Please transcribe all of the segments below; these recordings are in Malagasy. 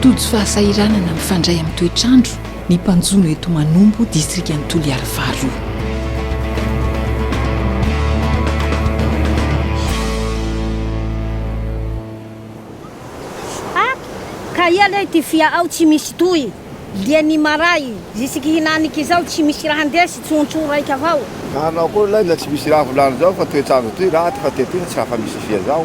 Tojo fahasahiranana mifandray amin'ny toetr'andro ny mpanjono eto Manombo, distrikan'i Toliara faharoa. Aky, ka ia lay ty fia ao tsy misy toy, lia ny maray, zisiky hinaniky izao tsy misy raha ndesy, tsontso raiky avao. Ka hanao akory lay na tsy misy raha volany zao fa toetr'andro toy raty fa teto tsy raha fa misy fia zao.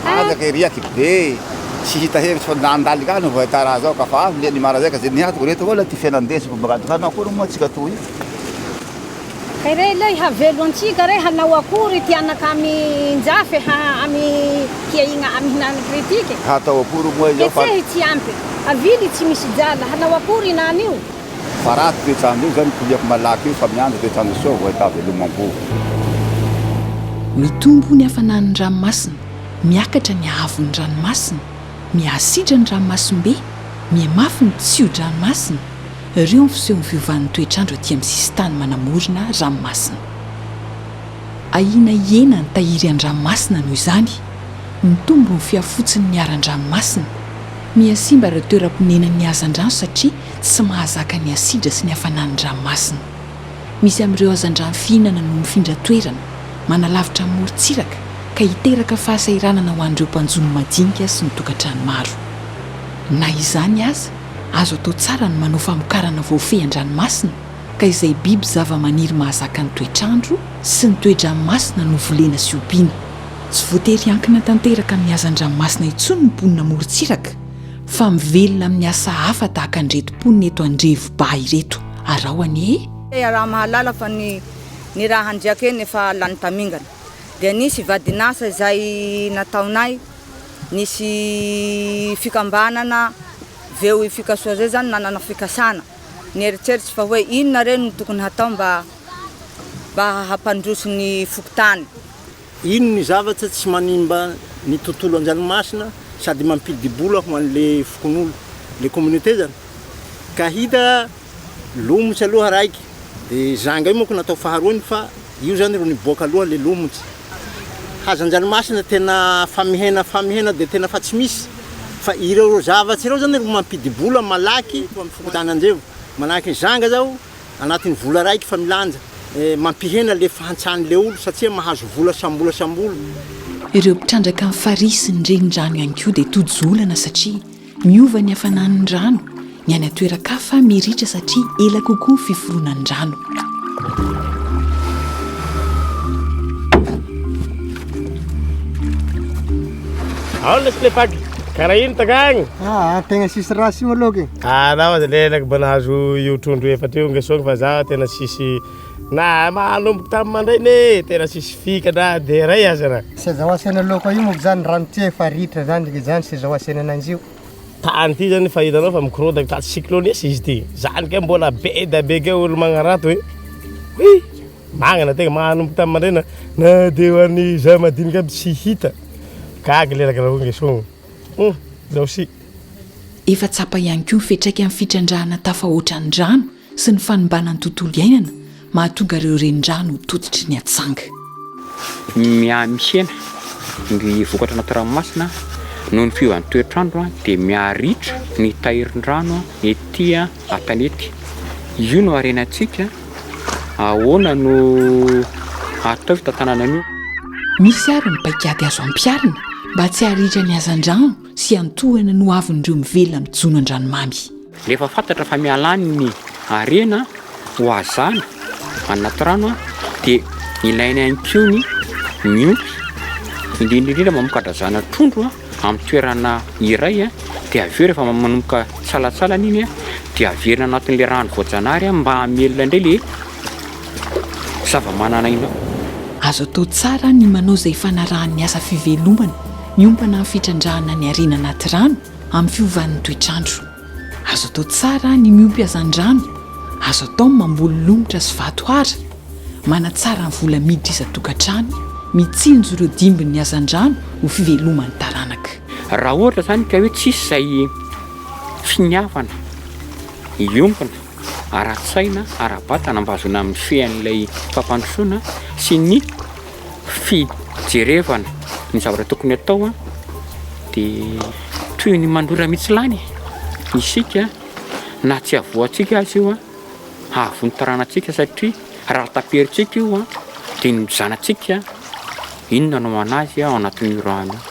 Aza kay riaky be tsy hita hevitsy fa nandalika any vao ahita raha zao ka fa avy lia ny maray zay ka zay niatoko reto avao lay ty fia nandesiko baka ato ka hanao akory moa tsika toy. Kay re lay havelo antsika re hanao akory ty anaka amy Njafy ha amy kiaigna amy hinaniky re tiky. Hatao akory moa izao fa. Ketsehy tsy ampy, avily tsy misy jala, hanao akory hinany io. Fa ratsy toetr'andro io zany koliako malaky io fa miandry toetr'andro soa vao ahita velomam-po. Mitombo ny hafanan'ny ranomasina, miakatra ny haavon'ny ranomasina, mihasidra ny ranomasimbe, mihamafy ny tsio-dranomasina, ireo ny fisehon'ny fiovan'ny toetr'andro aty amin'ny sisintany manamorona ranomasina. Ahiana hihena ny tahiry an-dranomasina noho izany, mitombo ny fihafotsian'ny haran-dranomasina, mihasimba ireo toeram-ponenan'ny hazandrano satria tsy mahazaka ny asidra sy ny hafanan'ny ranomasina. Misy amin'ireo hazandrano fihinana no mifindra toerana, manalavitra ny morontsiraka, ka hiteraka fahasahiranana ho an'ireo mpanjono madinika sy ny tokantrano maro. Na izany aza, azo atao tsara ny manao famokarana voafehy an-dranomasina, ka izay biby zavamaniry mahazaka ny toetr'andro sy ny toe-dranomasina no volena sy ompiana. Tsy voatery hiankina tanteraka amin'ny hazan-dranomasina intsony ny mponina amorontsiraka, fa mivelona amin'ny asa hafa tahaka an'ireto mponina eto Andrevoba ireto. Araho anie e! Iaraha-mahalala fa ny ny raha handriaka eny efa lany tamingana. Dia nisy vadin'asa izay nataonay, nisy fikambanana VOI Fikasoha izay zany nanana fikasana, nieritreritry fa hoe inona re no tokony hatao mba mba hampandroso ny fokontany. Ino ny zavatra tsy manimba ny tontolo an-dranomasina sady mampidi-bola ho an'le fokonolona, le communauté zany? Ka hita lomotsy aloha raiky, de zanga io manko natao faharoany fa io zany ro niboaka aloha le lomotsy. Hazan-dranomasina tena fa mihena fa mihena de tena fa tsy misy fa ireo zavatsy ireo zany ro mampidi-bola malaky eto amin'ny fokontany Anjevo. Manahaky ny zanga zao Anatin'ny vola raiky fa milanja. Mampihena le fahantsan'le olo satria mahazo vola sambola sambolo. Ireo mpitrandraka ny farihy sy ny renirano ihany koa dia tojo olana satria miova ny hafanan'ny rano, ny any an-toeran-kafa miritra satria ela kokoa ny fiforonan'ny rano. Ao lesy le paky, karaha ino takagny? Ah, tegna sisy raha io aloha ke. Ah, anao aza lelaka mba nahazo io trondro efatra io ngesogny fa za tena sisy na manomboka tamin'ny mandraina e, tena sisy fika na de ray aza ra. Sy azaho asiana laoka io moko zany rano ty efa ritra zany de zany sy azaho asiana ananjy io. Tany ty zany fa hitanao fa mikorontana tatsy cyclone izy ty, zany kay mbola be da be kay olo magnarato e, oui. Magnana tegna manomboka tamin'ny mandraina na de ho an'ny za madinika aby tsy hita. Gaga lelaka raha ngesogno. Hum, zaho si. Efa tsapa ihany koa ny fiantraikan'ny fitrandrahana tafahoatra ny rano sy ny fanimbana ny tontolo iainana mahatonga ireo renirano ho tototry ny atsanga. Miha-mihena ny vokatra anaty ranomasina noho ny fiovan'ny toetr'andro dia miha-ritra ny tahirin-drano ety an-tanety. Io no harenantsika, ahoana no atao fitantanana an'io? Misy ary ny paikady azo ampiharina mba tsy haharitra ny hazandrano sy hiantohana ny hoavin'ireo mivelona amin'ny jono an-dranomamy. Rehefa fantatra fa miala any ny harena ho hazana anaty rano dia ilaina ihany koa ny miompy, indrindra indrindra mamokatra zana-trondro amin'ny toerana iray dia avy eo rehefa manomboka salantsalany iny dia averina anatin'ilay rano voajanahary mba hamelona indray le zava-manan'aina. Azo atao tsara ny manao izay ifanarahan'ny asa fivelomana miompana amin'ny fitrandrahana ny harena anaty rano amin'ny fiovan'ny toetr'andro. Azo atao tsara ny miompy hazandrano, azo atao ny mamboly lomotra sy vato hara, manatsara ny vola miditra isan-tokantrano, mitsinjo ireo dimbin'ny hazandrano ho fiveloman'ny taranaka. Raha ohatra izany ka hoe tsisy izay finiavana hiombona ara-tsaina, ara-batana mba hahazoana mifehy an'ilay fampandrosoana sy ny fijerevana ny zavatra tokony atao dia toy ny mandrora mitsilany e! Isika na tsy avoantsika aza io hahavoa ny taranantsika satria raha taperintsika io dia ny zanatsika inona no hanazy ao anatin'io rano io.